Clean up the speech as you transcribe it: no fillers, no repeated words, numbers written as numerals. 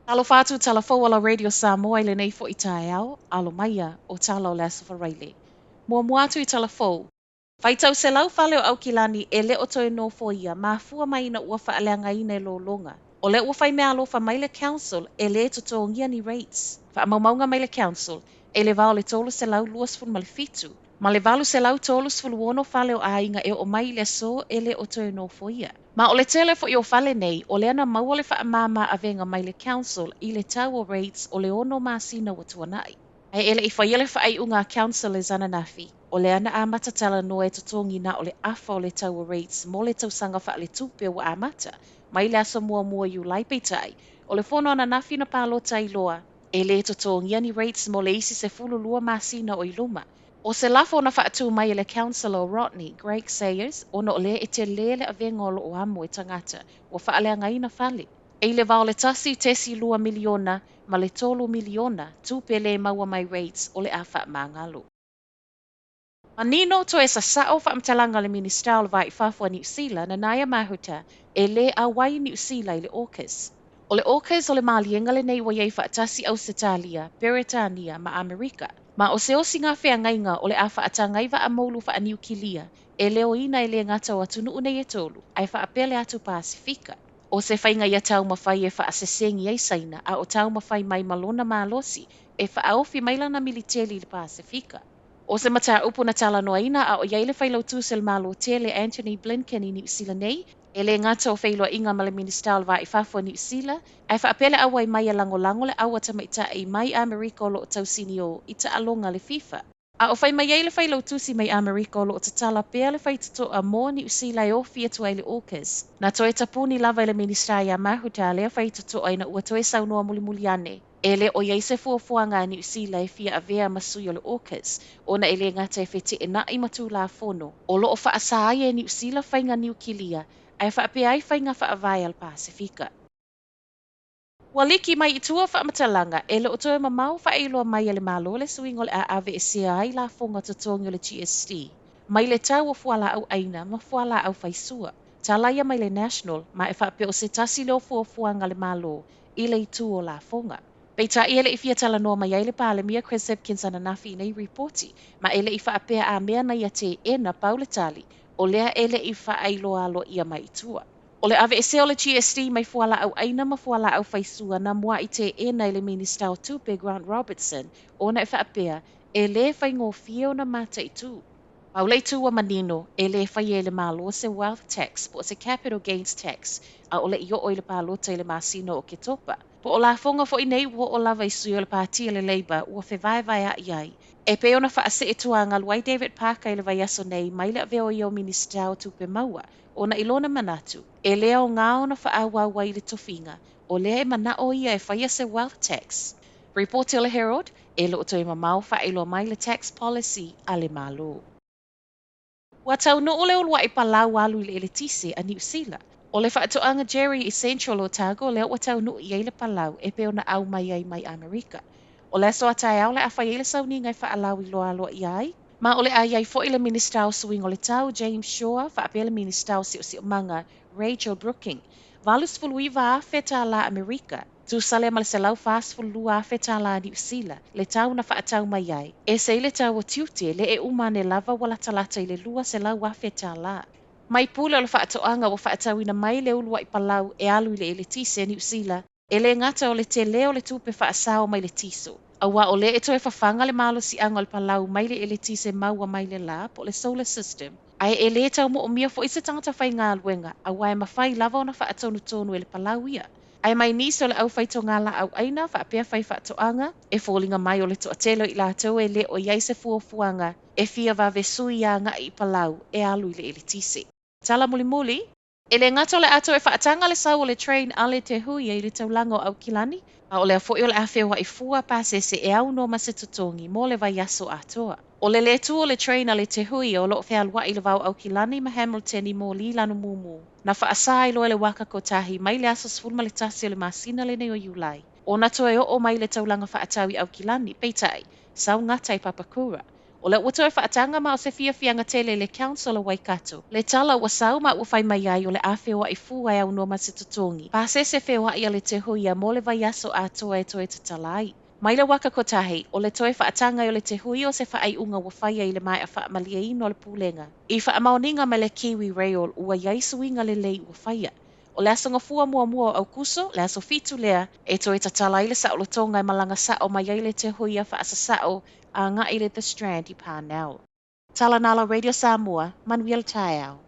Talofa atu tala fou ala Radio Samoa i lenei fo'i taeao, alo maia o tala o le Aso Faraile. Muamua atu i tala fou, faitau 100 fale o Aukilani e le o toe nofoia, mafua mai ina ua faaleagaina e lologa. O lea ua fai meaalofa mai le Council e lē totogia ni rates. Faamaumauga mai le Council, e le va o le 327 ma le 836 fale o aiga e oo mai i le aso e le o toe nofoia. Ma o le tele fo'i o fale nei, o lea na maua le faamama avega mai le Council i le tau o rates o le 6 masina ua tuana'i. Ae e le i faia le faaiuga a councillors ananafi, o lea na amata talanoa e totogi na o le afa o le tau o rates mo le tausaga faaletupe ua amata mai le aso 1 Iulai. Peitai, o le fono ananafi na palota ai loa, e lē totogia ni rates mo le isi 12 masina o i luma. O se lafo na faatū mai e le Councillor o Rodney, Greg Sayers, ona o lea e telē le avega o loo amo e tagata ua faaleagaina fale. E i le va o le 1.2 miliona ma le 3 miliona tupe lē maua mai rates o le a faamagalo. Manino toe sasa'o faamatalaga a le Minisita o le Va i Fafo a Niu Sila, Nanaia Mahuta, e lē auai Niu Sila i le AUKUS. O le AUKUS o le maliega lenei ua iai faatasi Ausetalia, Peretania ma Amerika. Ma o se osiga feagaiga o le a faataga ai vaa moulu faaniukilia e leoina e lē gata o atunuu nei e tolu, ae faapea le atu Pasefika. O se faiga ia taumafai e faasesegi ai Saina a o taumafai mai ma lona malosi e faaofi mai lana militeli i le Pasefika. O se mataupu na talanoaina a o i ai le Failautusi o le Malo Tele Antony Blinken i Niu Sila nei, e lē gata o feiloaiga ma le Minisita o le Va i Fafo a Niu Sila, ae faapea le auai mai e lagolago le aua tamaitai mai Amerika o loo tausiniō i taaloga a le FIFA. A o fai mai ai le Failautusi mai Amerika o loo tatala pea le faitotoa mo Niu Sila e ofi atu ai le AUKUS. Na toe tapuni lava e le Minisita iā Mahuta lea faitotoa ina ua toe saunoa mulimuli ane, e le o i ai se fuafuaga a Niu Sila e fia avea ma sui o le AUKUS, ona e lē gata e feteenai ma Tulafono o loo faasā ai e Niu Sila faiga niukilia, ae faapea ai faiga faavae a le Pasefika. Ua liki mai i tua faamatalaga, e le o toe mamao faailoa mai e le Malo le suiga o le a aveesea ai lafoga totogi o le GST mai le tau o fualaau aina ma fualaau faisua. Tala ia mai le National, ma e faapea o se tasi lea o fuafuaga a le Malo i le itu o lafoga. Peitai e le i fia talanoa mai ai le Palemia Chris Hipkins ananafi i nei ripoti, ma e le i faapea a mea na ia teena. Pau le tali, o lea e le i faailoa aloaia mai i tua. O le aveesea o le GST mai fualaau aina ma fualaau faisua na muai teena e le Minisita o Tupe Grant Robertson, ona e faapea e lē faigofie ona mataitu. Pau le itu ua manino, e lē faia e le Malo se wealth tax po o se capital gains tax a o le i oo i le palota i le masina o Oketopa. Po o lafoga foi nei ua oo lava i sui o le Pati a le Labour ua fevaevaea'i ai, e pei ona faasee tuagalu ai David Parker i le vaiaso nei mai le avea o ia o Minisita o Tupe Maua, ona i lona manatu e lē aogā ona faaauau ai i le tofiga, o lea e manao ia e faia se wealth tax. Ripoti o le Herald, e le o toe mamao faailoa mai le tax policy a le Malo. Ua taunuu le uluai palau alu i le eletise a Niu Sila. O le faatoaga Jerry i Central Otago lea ua taunuu i ai le palau e pei ona au mai ai mai Amerika. O le aso a taeao le a fai ai le sauniga e faalauiloa aloaia ai, ma o le a i ai foi le Minisita o Suiga o le Tau James Shaw faapea le Minisita o Siosiomaga Rachel Brooking. $89,000 tālā Amerika, tusa lea ma le $142,000 tālā Niu Sila, le tau na faatau mai ai. Ese i le tau o tiute, le e uma ane lava ua latalata i le $200,000 tālā. Mai pule o le faatoaga ua faatauina mai le uluai palau e alu i le eletise a Niu Sila, e lē gata o le telē o le tupe faasao mai le tiso, auā o lea e toe fafaga le malosiaga o le palau mai le eletise maua mai le lā po o le solar system, ae e lē tau moomia foi se tagata faigaluega, auā e mafai lava ona faatonutonu e le palau ia. Ae mai nisi o le aufaitogalaau aina faapea fai faatoaga, e foliga mai o le toatele o i latou e le o i ai se fuafuaga e fia vave sui aga'i i palau e alu i le eletise. Tala mulimuli, e lē gata o le a toe faataga le sau o le train a le Te Huia i le taulaga o Aukilani, a o lea foi o le a feoa'i fua pasese e aunoa ma se totogi mo le vaiaso atoa. O le lē tū o le train a le Te Huia o loo fealua'i i le va o Aukilani ma Hamilton i mōlī lanumumu, na faasā ai loa e le Waka Kotahi mai le aso 11 o le masina lenei o Iulai, ona toe oo mai le taulaga faatau i Aukilani, peitai, sau gata i Papakura. O lea ua toe faataga ma o se fiafiaga tele i le Council o Waikato le tala ua sau ma ua fai mai ai o le a feoai fua e aunoa ma se totogi pasese feoai a le Te Huia mo le vaiaso atoa e toe tatala ai. Mai le Waka Kotahi, o le toe faataga ai o le Te Huia o se faaiuga ua faia i le maea faamalieina o le Pulega. I faamaoniga mai le Kiwi Rail ua i ai suiga lelei ua faia. O le Aso Gafua muamua o Aokuso, le aso 7 lea, e toe tatala ai le saolotoga e malaga sao mai ai le Te Huia faasasao agai i le The Strand i Parnell. Tala na la Radio Samoa, manuia le taeao.